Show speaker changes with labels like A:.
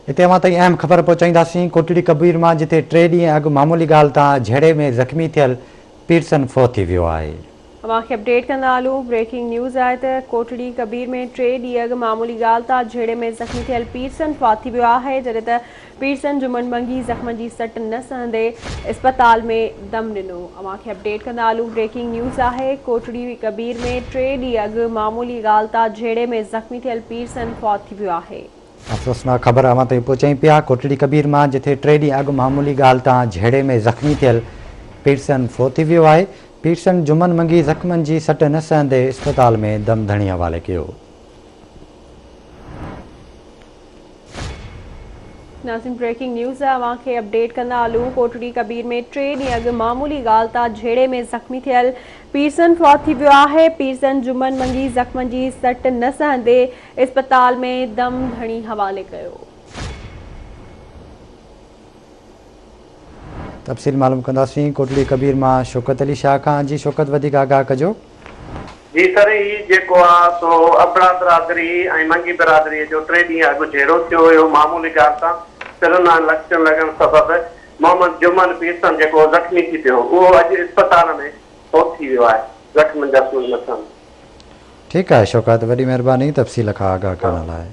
A: هتي اوهان تائين اهم خبر پهچائينداسين ڪوٽڙي ڪبير مان جتي ٽي ڏينهن اڳ معمولي ڳالهه تان جهيڙي ۾ زخمي ٿيل پيرسن فوت ٿي ويو آهي.
B: اوهان کي اپڊيٽ ڪندا هلون بريڪنگ نيوز آهي ته ڪوٽڙي ڪبير ۾ ٽي ڏينهن اڳ معمولي ڳالهه تان جهيڙي ۾ زخمي ٿيل پيرسن فوت ٿي ويو آهي جڏهن ته پيرسن جمن منگي زخمن جي سٽ نه سهندي اسپتال ۾ دم ڏنو. اوهان کي اپڊيٽ ڪندا هلون بريڪنگ نيوز آهي ڪوٽڙي ڪبير ۾ ٽي ڏينهن اڳ معمولي ڳالهه تان جهيڙي ۾ زخمي ٿيل پيرسن فوت ٿي ويو آهي.
A: افسوسناڪ خبر اوهان تائين پهچائين پيا ڪوٽڙي ڪبير مان جٿي ٽي ڏينهن اڳ معمولي ڳالهه تان جهيڙي ۾ زخمي ٿيل پيرسن فوت ٿي ويو آهي پيرسن جمن منگي زخمن جي سٽ نه سهندي اسپتال ۾ دم ڌڻي حوالي ڪيو.
B: ناظرين بريڪنگ نيوز اوهان کي اپڊيٽ ڪندا هلون ڪوٽڙي ڪبير ۾ ٽي ڏينهن اڳ معمولي ڳالهه تان جهيڙي ۾ زخمي ٿيل پيرسن فوت ٿي ويو آهي پيرسن جمن منگي زخمن جي سٽ نه سهندي اسپتال ۾ دم ڌڻي حوالي ڪيو.
A: تفصيل معلوم ڪنداسين ڪوٽڙي ڪبير مان شوڪت علي شاهه کان جي شوڪت وڌيڪ آگاهه ڪجو.
C: جي سر هي جيڪو آ سو ابڙا برادري ۽ منگي برادري جو ٽي ڏينهن اڳ جهيڙو ٿيو هيو معمولي ڳالهه تان سرن ۽ لڪچن لڳڻ سبب محمد جمن پيرسن جيڪو زخمي ٿي پيو هو اهو اڄ اسپتال ۾ فوت ٿي ويو آهي زخمن جا سور نه سهندي.
A: ٺيڪ آهي شوڪت وڏي مهرباني تفصيل کان آگاهه ڪرڻ لاء.